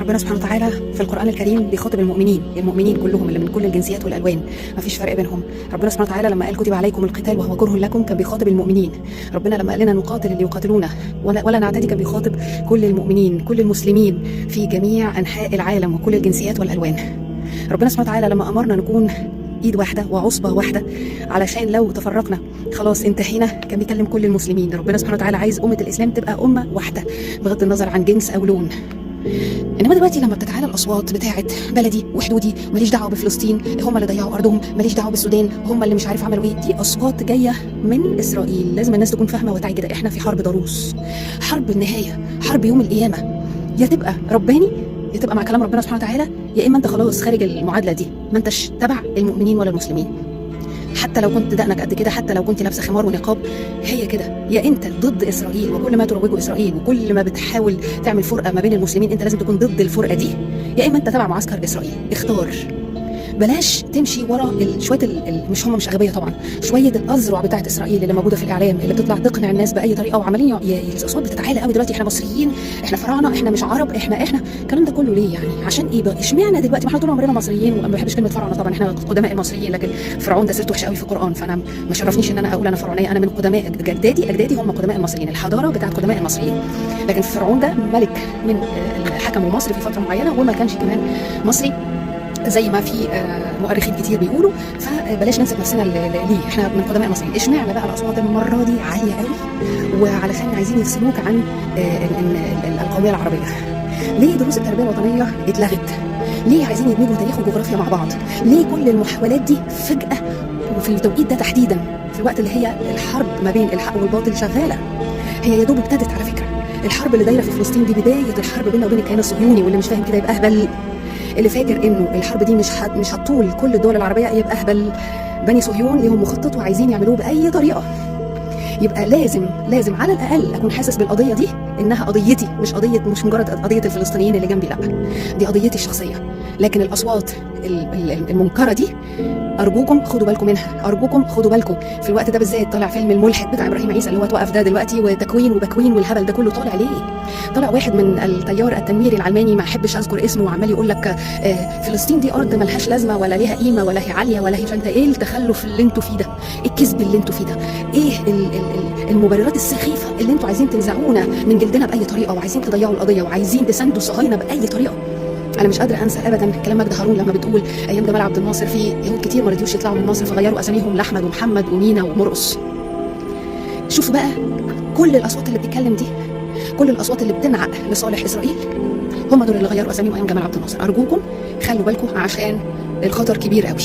ربنا سبحانه وتعالى في القرآن الكريم بيخاطب المؤمنين، المؤمنين كلهم اللي من كل الجنسيات والألوان، مفيش فرق بينهم. ربنا سبحانه وتعالى لما قال كتب عليكم القتال وهو كره لكم كان بيخاطب المؤمنين. ربنا لما قال لنا نقاتل اللي يقاتلونا ولا نعتدي كان بيخاطب كل المؤمنين، كل المسلمين في جميع أنحاء العالم وكل الجنسيات والألوان. ربنا سبحانه وتعالى لما أمرنا نكون ايد واحدة وعصبه واحدة علشان لو تفرقنا خلاص انتهينا، كان بيكلم كل المسلمين. ربنا سبحانه وتعالى عايز امه الاسلام تبقى امه واحدة بغض النظر عن جنس او لون. انما دلوقتي لما بتتعالى الاصوات بتاعه بلدي وحدودي، ماليش دعوه بفلسطين، هم اللي ضيعوا ارضهم، ماليش دعوه بالسودان، هم اللي مش عارف عملوا ايه، دي اصوات جاية من اسرائيل. لازم الناس تكون فاهمه وتعي كده، احنا في حرب ضروس، حرب النهاية، حرب يوم القيامة. يا تبقى رباني، يا تبقى مع كلام ربنا سبحانه وتعالى، يا اما انت خلاص خارج المعادلة دي، ما انتش تبع المؤمنين ولا المسلمين. حتى لو كنت دقنك قد كده، حتى لو كنت لابسه خمار ونقاب، هي كده. يا انت ضد اسرائيل وكل ما تروجه اسرائيل وكل ما بتحاول تعمل فرقه ما بين المسلمين، انت لازم تكون ضد الفرقة دي، يا اما انت تبع معسكر اسرائيل. اختار، بلاش تمشي ورا شوية مش هم مش اغبياء طبعا، شوية الاذرع بتاعت اسرائيل اللي موجودة في الاعلام اللي بتطلع تقنع الناس باي طريقه، وعمالين الاصوات بتتعالى قوي دلوقتي، احنا مصريين، احنا فراعنه، احنا مش عرب، احنا الكلام ده كله ليه يعني؟ عشان ايه بقى؟ اشمعنى دلوقتي؟ ما احنا طول عمرنا مصريين، وما بحبش كلمة فراعنه طبعا، احنا قدماء المصريين، لكن فرعون ده سيرته وحشة قوي في القران، فانا ما شرفنيش ان انا اقول انا فرعونيه، انا من قدماء اجدادي، اجدادي هم قدماء المصريين، الحضارة بتاعت قدماء المصريين. لكن فرعون ده ملك من اللي حكموا مصر في فترة معينة، وما كانش كمان مصري زي ما في مؤرخين كتير بيقولوا، فبلاش ننسب نفسنا ليه، احنا من قدماء المصريين. اشمعنى بقى الاصوات المرة دي عالية قوي؟ وعلشان عايزين يفصلوك عن القومية العربية. ليه دروس التربية الوطنية اتلغت؟ ليه عايزين يدمجوا تاريخ وجغرافيا مع بعض؟ ليه كل المحاولات دي فجاة وفي التوقيت ده تحديدا، في الوقت اللي هي الحرب ما بين الحق والباطل شغالة؟ هي يا دوب ابتدت على فكرة، الحرب اللي دايرة في فلسطين دي بداية الحرب بيننا وبين الكيان الصهيوني، واللي مش فاهم كده يبقى اهبل. اللي فاكر انه الحرب دي مش هتطول كل الدول العربية يبقى اهبل. بني صهيون ليهم مخطط وعايزين يعملوه باي طريقه. يبقى لازم على الاقل اكون حاسس بالقضية دي انها قضيتي، مش قضية، مش مجرد قضية الفلسطينيين اللي جنبي، لا دي قضيتي الشخصية. لكن الاصوات المنكرة دي ارجوكم خدوا بالكم منها، ارجوكم خدوا بالكم. في الوقت ده بالذات طالع فيلم الملحد بتاع ابراهيم عيسى اللي هو اتوقف ده دلوقتي، وتكوين وبكوين والهبل ده كله طالع ليه؟ طالع واحد من التيار التنويري العلماني ما احبش اذكر اسمه، وعمال يقول لك فلسطين دي ارض ملهاش لازمه ولا ليها قيمة ولا هي عالية ولا هي. فانت ايه التخلف اللي انتوا فيه ده؟ ايه الكذب اللي انتوا فيه ده؟ ايه المبررات السخيفة اللي انتوا عايزين تنزعونا من جلدنا باي طريقه، وعايزين تضيعوا القضية، وعايزين تساندوا الصهاينة باي طريقه؟ انا مش قادرة انسى ابدا كلام مجد هارون لما بتقول ايام جمال عبد الناصر في يهود كتير ما رضيوش يطلعوا من مصر فغيروا اساميهم لاحمد ومحمد ومينا ومرقص. شوفوا بقى كل الاصوات اللي بتتكلم دي، كل الاصوات اللي بتنعق لصالح اسرائيل، هم دول اللي غيروا اساميهم ايام جمال عبد الناصر. ارجوكم خلوا بالكم عشان الخطر كبير قوي.